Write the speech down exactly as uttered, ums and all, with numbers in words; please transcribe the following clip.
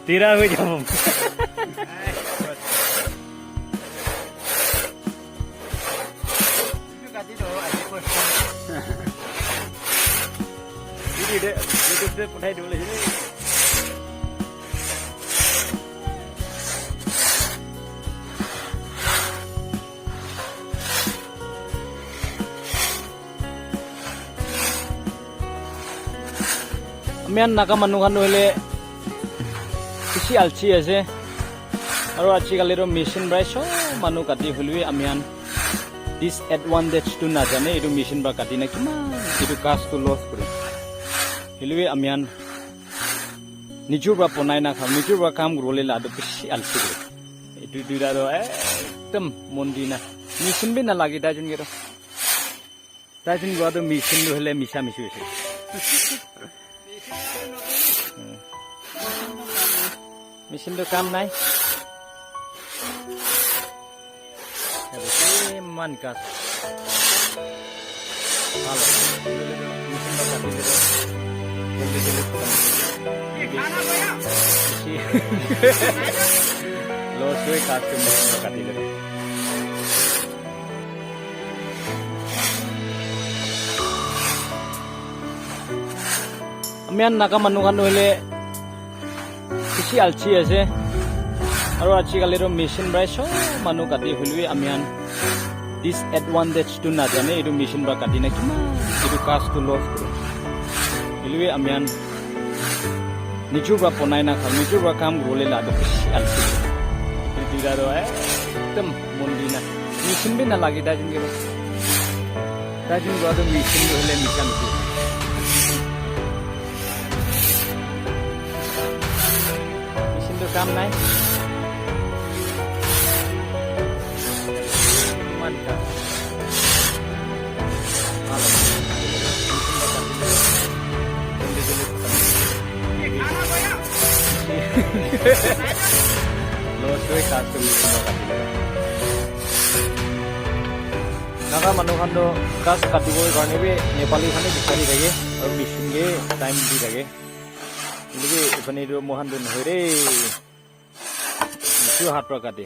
Tera hoi jabo. Ami khan Naga manu khan tu hoile bishi alsi ase. Aru ajikali tu machine para sob manu kati hoile bi ami khan disadvantage tu najane, etu machine para kati na kiman etu ghas tu loss kore. Hoile bi ami khan nijor para bonai na kha, nijor para kam kuribole la tu bishi alsi kore. Etu duita tu ekdam mon di na. Machine bi nalage tai jun ke tu. Tai jun gua tu machine tu hoile misa misi hoise. Hmm. Machine tu kam nai. Aru kiman ghas. Bhal ase. Machine para kati dibo. Jaldi jaldi khatam. Loss hoi ghas tu machine para kati dibo. Ami khan Naga manu khan hoile bishi alsi ase. Aru ajikali tu machine para sob manu kati hoile bi ami khan disadvantage tu najane, etu machine para kati na kiman etu ghas tu loss kore. Hoile bi ami khan nijor para bonai na kha, nijor para kam kuribole la tu bishi alsi kore. Etu duita tu ekdam mon di na. Machine bi nalage tai jun ke tu. Tai jun gua tu machine tu hoile misa misi. Machine tu kam nai. Kiman ghas. Loss hoi ghas tu machine para kati dibo. Naga manu khan tu ghas katibo karne bi Nepali khan he bichari thake, aru machine ke time di thake. Hoile bi ephane tu moikhan tu nohoi re. Nisu hat para kate.